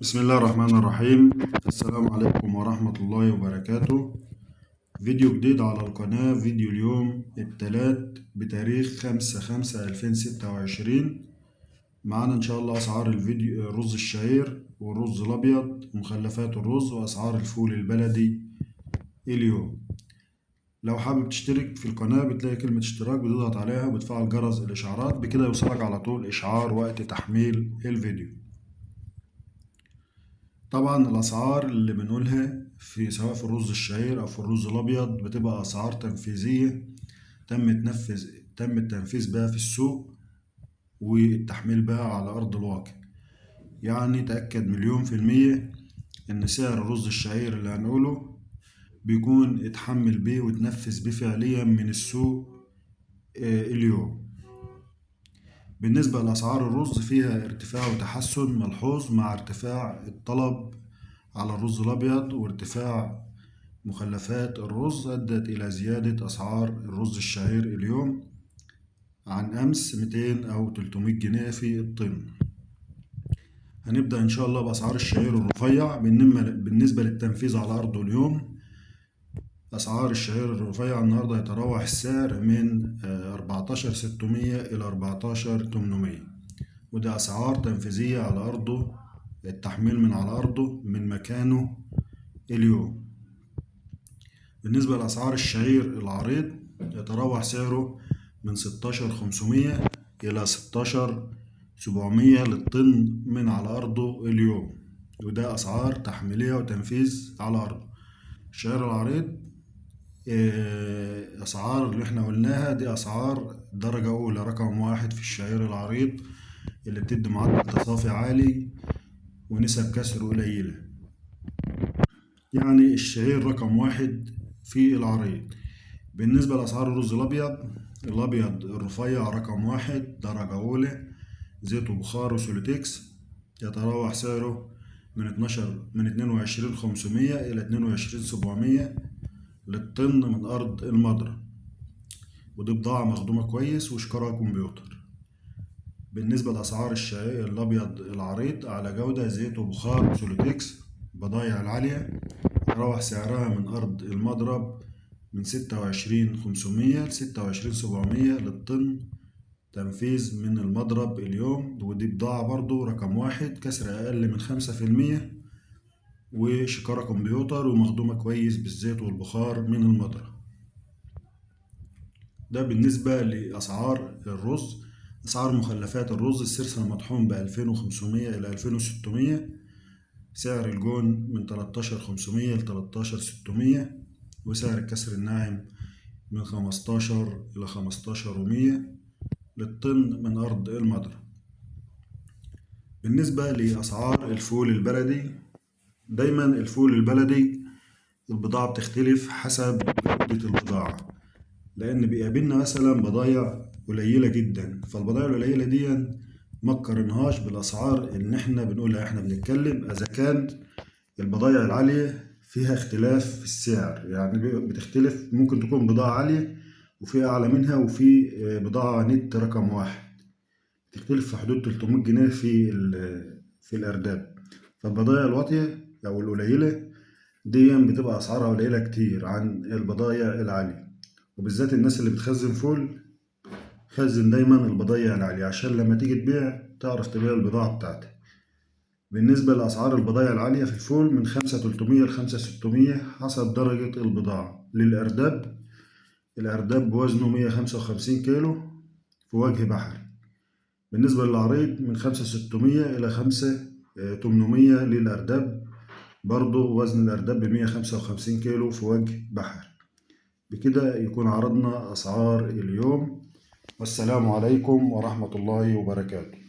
بسم الله الرحمن الرحيم. السلام عليكم ورحمة الله وبركاته. فيديو جديد على القناة، فيديو اليوم الثلاث بتاريخ 5/5/2026. معانا ان شاء الله اسعار الفيديو رز الشعير والرز الابيض ومخلفات الرز واسعار الفول البلدي اليوم. لو حابب تشترك في القناة بتلاقي كلمة اشتراك، بتضغط عليها وبتفعل جرس الاشعارات، بكده يوصلك على طول اشعار وقت تحميل الفيديو. طبعا الاسعار اللي بنقولها في سواء في الرز الشعير او في الرز الابيض بتبقى اسعار تنفيذية تم التنفيذ بها في السوق والتحميل بها على ارض الواقع. يعني تأكد 1,000,000% ان سعر الرز الشعير اللي هنقوله بيكون اتحمل بيه وتنفذ بيه فعليا من السوق اليوم. بالنسبة لأسعار الرز فيها ارتفاع وتحسن ملحوظ مع ارتفاع الطلب على الرز الأبيض وارتفاع مخلفات الرز أدت إلى زيادة أسعار الرز الشعير اليوم عن أمس 200 أو 300 جنيه في الطن. هنبدأ إن شاء الله بأسعار الشعير الرفيع. بالنسبة للتنفيذ على أرضه اليوم، أسعار الشعير الرفيع النهاردة يتراوح السعر من 14,600 إلى 14,800، وده أسعار تنفيذية على أرضه، التحميل من على أرضه من مكانه اليوم. بالنسبة لأسعار الشعير العريض يتراوح سعره من 16,500 إلى 16,700 للطن من على أرضه اليوم، وده أسعار تحميلية وتنفيذ على أرضه. الشعير العريض أسعار اللي احنا قلناها دي أسعار درجة أولى رقم 1 في الشعير العريض اللي بتدي معدل تصافي عالي ونسب كسر قليلة، يعني الشعير رقم 1 في العريض. بالنسبة لأسعار الرز الأبيض، الأبيض الرفيع رقم 1 درجة أولى زيت وبخار وسولوتكس يتراوح سعره من 22,500 إلى 22,700 للطن من أرض المضرب، ودي بضاعة مخدومة كويس وشكرها كمبيوتر. بالنسبة لأسعار الشعير الأبيض العريض على جودة زيت وبخار وسولوتكس بضايع العالية يتراوح سعرها من أرض المضرب من 26,500 ل 26,700 للطن تنفيذ من المضرب اليوم، ودي بضاعة برضو رقم 1 كسر أقل من 5% وشكارة كمبيوتر ومخدومة كويس بالزيت والبخار من المضرب. ده بالنسبة لأسعار الرز. أسعار مخلفات الرز، السرسة المطحون ب2500 إلى 2600، سعر الجون من 13,500 ل 13,600، وسعر الكسر الناعم من 15 إلى 15,100 للطن من أرض المضرب. بالنسبة لأسعار الفول البلدي، دايما الفول البلدي البضاعة بتختلف حسب جودة البضاعة، لأن بيقابلنا مثلا بضايع قليلة جدا، فالبضايع القليلة دي ما تقارنهاش بالأسعار اللي احنا بنقولها. احنا بنتكلم إذا كان البضايع العالية فيها اختلاف في السعر، يعني بتختلف، ممكن تكون بضاعة عالية وفي أعلى منها وفي بضاعة نت رقم 1 بتختلف في حدود 300 جنيه في الأرداب. فالبضايع الواطية أو القليلة دي بتبقى أسعارها قليلة كتير عن البضايع العالية، وبالذات الناس اللي بتخزن فول خزن دايما البضايع العالية عشان لما تيجي تبيع تعرف تبيع البضاعة بتاعتك. بالنسبة لأسعار البضايع العالية في الفول من 5,300 ل 5,600 حسب درجة البضاعة. للأرداب، الأرداب بوزنه 155 كيلو في وجه بحري. بالنسبة للعريض من 5,600 إلى 5,800 للأرداب، برضو وزن الأرداب ب155 كيلو في وجه بحري. بكده يكون عرضنا أسعار اليوم، والسلام عليكم ورحمة الله وبركاته.